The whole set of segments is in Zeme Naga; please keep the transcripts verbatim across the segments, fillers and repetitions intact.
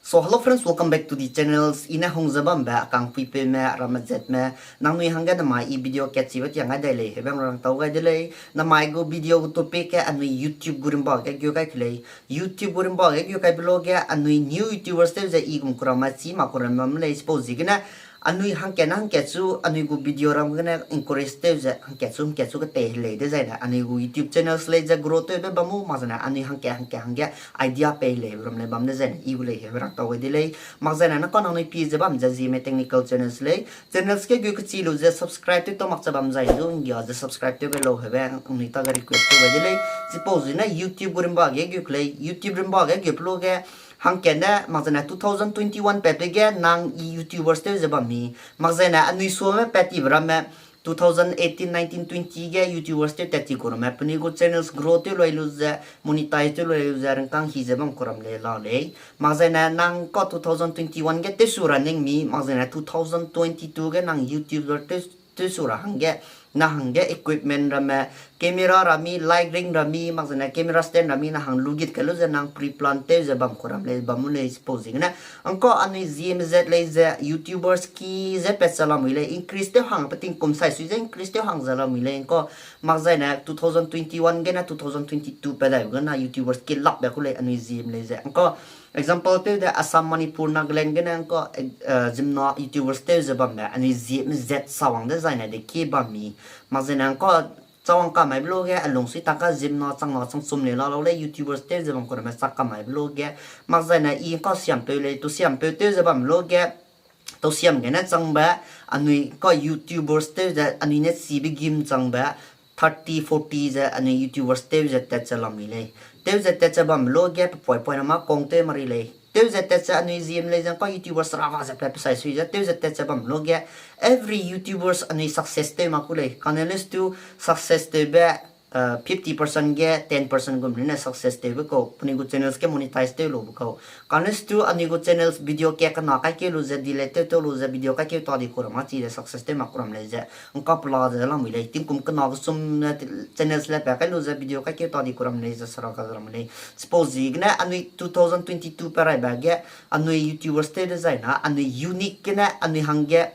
So hello friends, welcome back to the channels. I ne hung ze bambe akang puipeume, ramme zetme, nangnui hangge namai i video kat chibe tiang gai dai lei, hebang rang tau gai de lei. Namai gu video gu topic ge anui YouTube gu rimba ge geu kai ke lei. YouTube gu rimba ge geu kaibe lo ge anui new YouTubers tew ze i gum kuramme chi ma kuramme bam lei, chipau ziegene anui hangkat ne hangkat chu anui gu video ram gene encourage tew ze hangkat chu hangkat chu ketei helei dezaine anui gu YouTube channels lei ze grow tewbe bam mu, mak zene anui hangkat hangkat hangge idea pei leibe ram lei bam dezaine i gu lei heube rang tau gai de lei. Mak zaine nang ka nangnui pie ze bam ze Zeme Technical channels lei. Channels ge gu kechi lu ze subscribe tew tau mak ze bam zai du nggia ze subscribe tew gai lau heube anui tage request tew gai de lei. Chipau ziegene YouTube gu rimba ge gu ke lei, YouTube rimba ge gu pe lo ge hangkat ne mak zaine two thousand twenty-one patbe ge nang i YouTubers tew ze bam mi. Mak zaine anui suame pat tibe ramme two thousand eighteen, nineteen, twenty ge YouTubers tew tat ti kuramme penui gu channels grow tew lui lu ze, monetize tew lui lu ze, rangkâng hi ze bam kuram lei la lei. Mak zaine nang ka two thousand twenty-one ge tewsu ra ning mi, mak zaine two thousand twenty-two ge nang YouTuber tew, tewsu ra hangge, na hangge equipment ramme, camera ra mi, light ring ra mi, mak zaine camera stand ra mi, na hang lugit kai lu ze nang pre-plan tew ze bam kuram lei, bam mu lei, chipau ziegene. Ngka anui Zeme zet lei ze YouTubers ki ze pat ze lamui lei, increase tew hang pe tingkum sai sui ze increase tew hang ze lamui lei, ngka mak zaine two thousand twenty-one gene two thousand twenty-two pat dai gene YouTubers ki lakbe ku lei anui Zeme lei ze. Ngka example tew de Assam, Manipur, Nagaland gene ngka, eh, ziemmena YouTubers tew ze bambe anui Zeme zet sawang dezaine de ki bam mi. Mak zaine ngka chawang kamaibe lo ge alungsui tak ka ziemmena changna changchum lei la lau lei YouTubers tew ze bam kuramme chak kamaibe lo ge. Mak zaine i ngka siampeu lei, tu siampeu tew ze bam lo ge, tau siam gene changbe, anui ka YouTubers tew ze anui ne chibe gim changbe, thirty, forty ze anui YouTubers tew ze tat ze lamui lei. Tew ze tat ze bam lo ge pe poi poi na ma kong tew mari lei. Tew ze tat ze anui Zeme lei ze ngka YouTubers raga ze pe pesai sui ze tew ze tat ze bam lo ge, every YouTubers anui success tew mak ku lei. Kane lestu success tewbe, fifty percent ge ten percent gum rine success tewbe kau, penui gu channels ge monetize tew lube kau. Kane lestu anui gu channels video ka kena kaikeu lu ze delete tew tew lu ze video kaikeu ta di kuram a chi de success tew mak kuram lei ze. Ngka pela ze lamui lei, tingkum kena kesum ne channels le pa kai lu ze video kaikeu ta di kuram lei ze sara ka ze lamui lei. Chipau ziegene anui two thousand twenty-two pe raibe ge, anui YouTubers tew dezaine, anui unique gene, anui hangge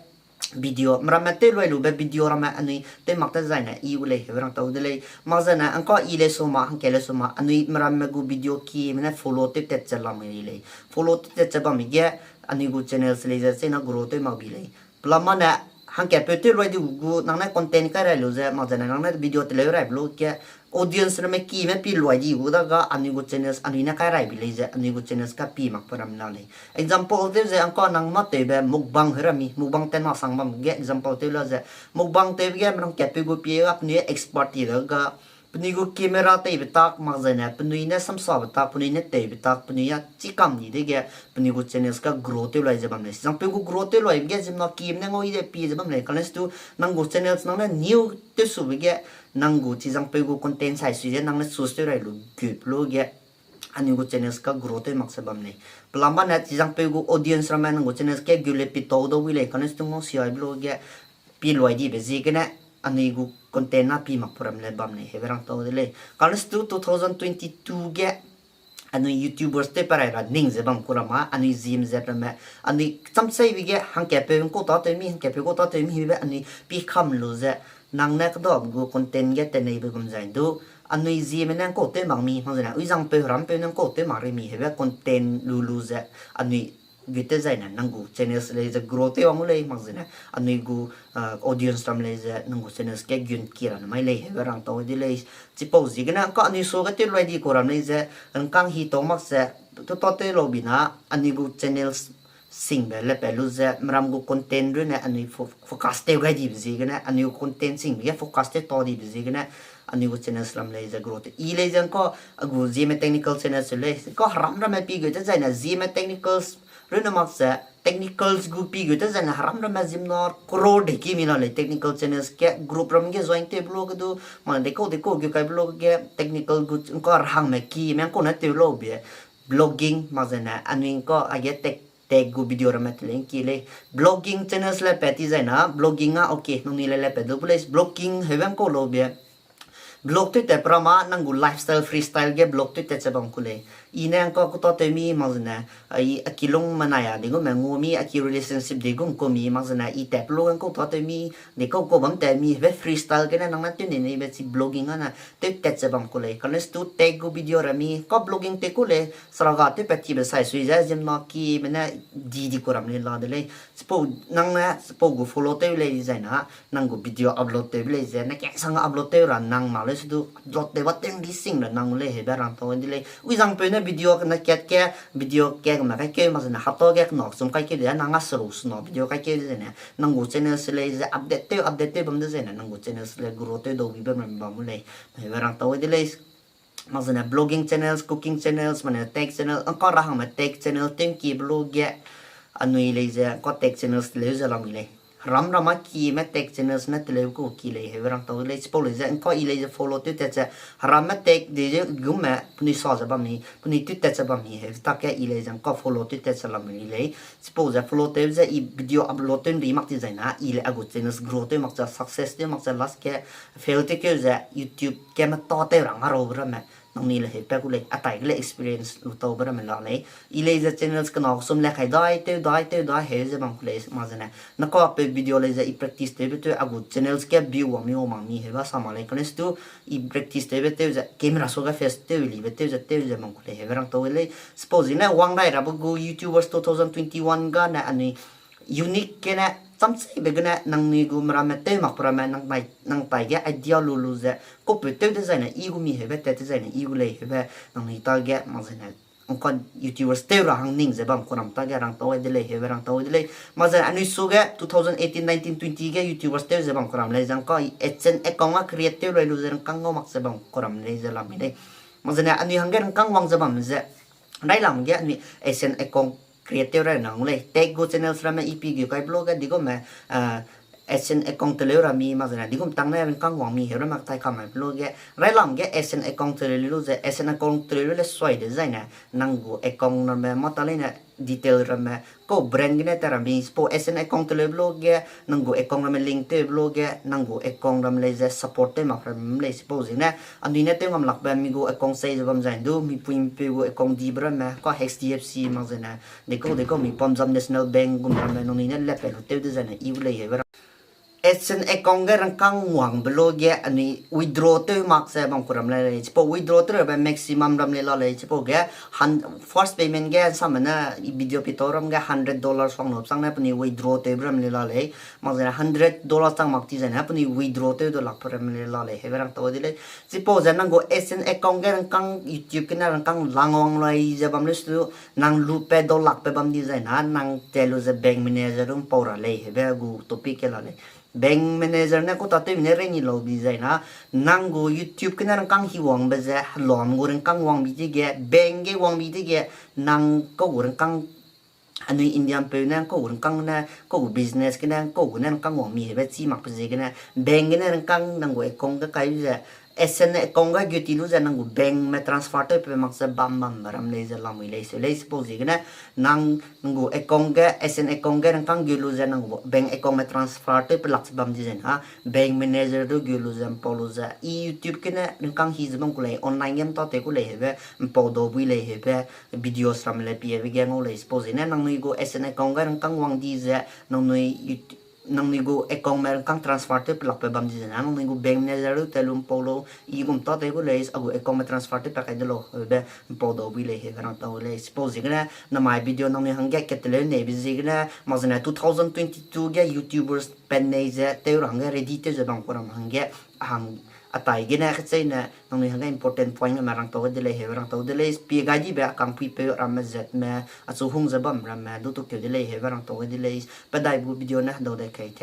video, meramme tew lui lube video ramme anui tew mak dezaine i gu lei heube rang tau de lei. Mak zaine ngka i lei suma, hangkat lei suma, anui meramme gu video kime ne follow tew tat ze lamui lei. Follow tew tat ze bam mi ge, anui gu channels lei ze chena grow tew mak bi lei. Pelamane, hangkatpeu tew lui di gu nang ne content kai rai lu ze, mak zaine nang ne video teleu raibe lo ge, audience ramme kime pi lui di gu da ga anui gu channels anui ne kai rai bi lei ze, anui gu channels ka pi mak pe ram la lei. Example tew ze ngka nang mâ tewbe mukbang heu ra mi, mukbang tat na sang bam ge example tew la ze, mukbang tewbe ge merang katpeu gu pie ga penui expert ti da ga, penui gu camera teibe tak, mak zaine penui ne samsabe tak, penui ne tewbe tak, penui a chî kam di dege, penui gu channels ka grow tew lui ze bam lei. Zangpeu gu grow tew luibe ge ziemmena kime ne ngau i de pie ze bam lei. Kane lestu nang gu channels nang ne new tewsube ge, nang gu chi zangpeu gu content sai sui ze nang ne choose tew rai lu gutpe lo ge, anui gu channels ka grow tew mak ze bam lei. Pelambane chi zangpeu gu audience ramme nang gu channels ke gu le pi tau dau wi lei. Kane lestu ngau siaibe lo ge, pi lui dibe ziegene, anui gu content na pi mak pe ram le bam lei heube rang tau de lei. Kane lestu two thousand twenty-two ge, anui YouTubers tew pe rai ra ning ze bam ku ram a, anui Zeme zet ramme, anui chamseibe ge hangkatpeu ngkau tâtew mi, hangkatpeu kau tâtew mi be anui pi kam lu ze, nang ne kedabe gu content ge teneibe gum zai du, anui Zeme ne ngkau tew mak mi, mak zaine, ui zangpeu herampeu ne ngkau tew mak ri mi heube content lu lu ze, anui gut tew zaine nang gu channels lei ze grow tew wang gu lei, mak zaine, anui gu, ah, audience ram lei ze nang gu channels ke gun ki ra ne mai lei heube rang tau de lei. Chipau ziegene ngka anui suage tew lui di ku ram lei ze, ngkang hi tau mak ze, tu tâtew lau bi na, anui gu channels singbe le pa lu ze, meram gu content runne anui fo-, focus tew gai dibe ziegene, anui gu content singbe ge focus tew tau dibe ziegene, anui gu channels ram lei ze grow tew. I lei ze ngka, a gu Zeme Technical channels lei, ngka heram ramme pi gu tew zaine, Zeme Technicals runne mak ze, technicals gu pi gu tew zaine, heram ramme ziemmena crore de ki mi la lei, technical channels ke group ram ge join tewbe lo ge du, mak dekau dekau gu kaibe lo ge, technical gu ngka rahangme kime ngkau ne tew lau be, vlogging, mak zaine, anui ngka aige tech, tech gu video ramme teleng ki lei. Vlogging channels le pa ti zaine, vlogging a, okay, nangnui le le pa du bu lei, vlogging heube ngkau lau be. Vlog tew tat pe ram a, nang gu lifestyle, freestyle ge vlog tew tat ze bam ku lei. I ne ngkau ku tâtew mi mak zene, a, i a kilung menai a, digume ngu mi, a ki relationship digume ku mi mak zene, i tat pe lu ge ngkau tâtew mi, dikau kau bam tat mi, hebe freestyle gene nang ne tew nei neibe chi vlogging a ne, tew tat ze bam ku lei. Kane stu tech gu video ra mi, ka vlogging tew ku lei, saraga tew pat tibe sai sui ze, ziemna kime ne di di ku ram lei la de lei. Chipau nang ne, chipau gu follow tew lei zai na, nang gu video upload tewbe lei ze, ne kesang upload tew ra nang mak lei sudu upload tew ba tew di sing ra nang lei hebe rang tau de lei. Uizangpeu ne video kena kat ke, video ke kena kaikeu mak zene, hapta ge kena chum kaikeu de, nang a seruk sena video kaikeu de zene, nang gu channel se lei ze update tew, update tew bam de zene, nang gu channel se lei grow tew dau bi bam ram bam lei, hebe rang tau de lei. Mak zene vlogging channels, cooking channels, mane tech channel, ngka ra hangme tech channel tew kibe lu ge, anui lei ze ngka tech channels teleu ze lam mi lei. Heram ram a kime tech channels ne teleu ku ki lei hebe rang tau lei, chipau lei ze ngka i lei ze follow tew tat ze, heramme tech de ze gume penui sa ze bam mi, penui tew tat ze bam mi, hebe tak ge i lei ze ngka follow tew tat ze lam mi lei. Chipau ze follow tew ze i video upload tew nri mak ti zai na, i lei a gu channels grow tew mak ze, success tew mak ze, last ge fail tew keu ze YouTube ge meta tew ra nga raube ramme, nangnui le hebe ku lei, a tai ge lei experience lu taube ramme la lei. I lei ze channels kena sum le kai dai, tew dai, tew dai, heu ze bam ku lei, mak zene. Naka pe video lei ze i practice tewbe tew, a gu channels ge view wang mi, wang mak mi, heba sa mak lei, kane stu i practice tewbe tew ze, camera so ge face tew libe tew ze, tew ze bam ku lei, hebe rang tau lei. Chipau zene wang dai rabe gu YouTubers two thousand twenty-one ga ne anui unique gene, chamcheibe gene, nangnui gu meramme tew mak pe ramme, nang tai, nang tai ge idea lu lu ze, kaupeu tew dezaine i gu mi hebe, tat dezaine i gu lei hebe, nangnui ta ge, mak zene, ngka YouTubers tew ra hang ning ze bam kuram ta ge rang tau de lei, hebe rang tau de lei. Mak zene anui su ge two thousand eighteen, nineteen, twenty ge YouTubers tew ze bam kuram lei, zangka AdSense account a create tew lei lu ze rangkâng ngau mak ze bam kuram lei ze lam mi lei. Mak zene anui hangge rangkâng wang ze bam ze, railam ge anui AdSense account create tew rai nang lei. Tech gu channels ramme ipi gu kai blog ge digume, ah, AdSense account teleu ra mi mak zene, digum tang ne rangkâng wang mi heu ramme tai kamai blog ge. Railam ge AdSense account teleu lu ze, AdSense account teleu lu le suai dezaine, nang gu account ramme mâ ta leine detail ramme, kau brand gene ta ra mi, chipau AdSense account teleu blog ge, nang gu account ramme link tew blog ge, nang gu account ramme lei ze support tew mak ram lei chipau zene, anui ne tew ngam lakbe mi gu account sei ze bam zai du, mipui mipeu gu account dibe ramme, ka H D F C mak zene, dekau dekau mi Punjab National Bank gum ramme, nangnui ne lepe lu tew dezaine i gu lei hebe ra. AdSense account ge rangkâng wangbe lu ge anui withdraw tew mak ze bam kuram lei lei. Chipau withdraw tew rabe maximum ram lei la lei. Chipau ge han-, first payment ge samene i video pitau ram ge hundred dollars wang lu chang ne penui withdraw tewbe ram lei la lei. Mak zene hundred dollars chang mak ti zene penui withdraw tew du lakbe ram lei la lei. Hebe rang tau de lei. Chipau ze nang gu AdSense account ge rangkâng YouTube gene rangkâng lang wang lai ze bam lei su nang lu pe dau lakbe bam di zai na, nang te lu ze bank manager du mpau ra lei, hebe gu topic ke la lei. Bank manager ne kau ta tew mi ne rei ni lau bi zai na, nang gu YouTube gene rangkâng hi wangbe ze, helum gu rangkâng wang bi dege, bank ge wang bi dege, nang kau gu rangkâng anui Indian peu ne kau gu rangkâng ne, kau gu business gene, kau gu ne rangkâng wang mi hebe chî makbe ziegene, bank gene rangkâng nang gu account ge kai ze, AdSense account ge gu ti lu ze nang gu bankme transfer tew pe mak ze bam bambe ram lei ze lamui lei seu lei. Chipau ziegene nang, nang gu account ge, AdSense account ge rangkâng gu lu ze nang gu bank accountme transfer tew pe lak ze bam di zai na, bank manager du gu lu ze mpau lu ze, i YouTube gene rangkâng hi ze bam ku lei, online ge mta tew ku lei hebe, mpau dau bui lei hebe, videos ram le piebe ge ngau lei. Chipau ziegene nangnui gu AdSense account ge rangkâng wang di ze, nangnui YouTube nangnui gu accountme rangkâng transfer tew pe lakbe bam di zai na, nangnui gu bank manager du te lu mpau lau, i gum ta tew gu lei, a gu accountme transfer tew pe kai de lau, hebe mpau dau bui lei hebe rang tau lei. Chipau ziegene namai video nangnui hangge keteleu neibe ziegene, mak zene two thousand twenty-two ge YouTubers pen nei ze tew ra hangge ready tew ze bam kuram hangge, hang, a tai gene kecheîne nangnui hangge important point me rang tau de lei hebe rang tau de lei. Pie gai dibe a kangpuipeu ramme zatme, achu hung ze bam ramme du tu keu de lei hebe rang tau de lei. Pe dai bu video ne hedau de kei, thank you.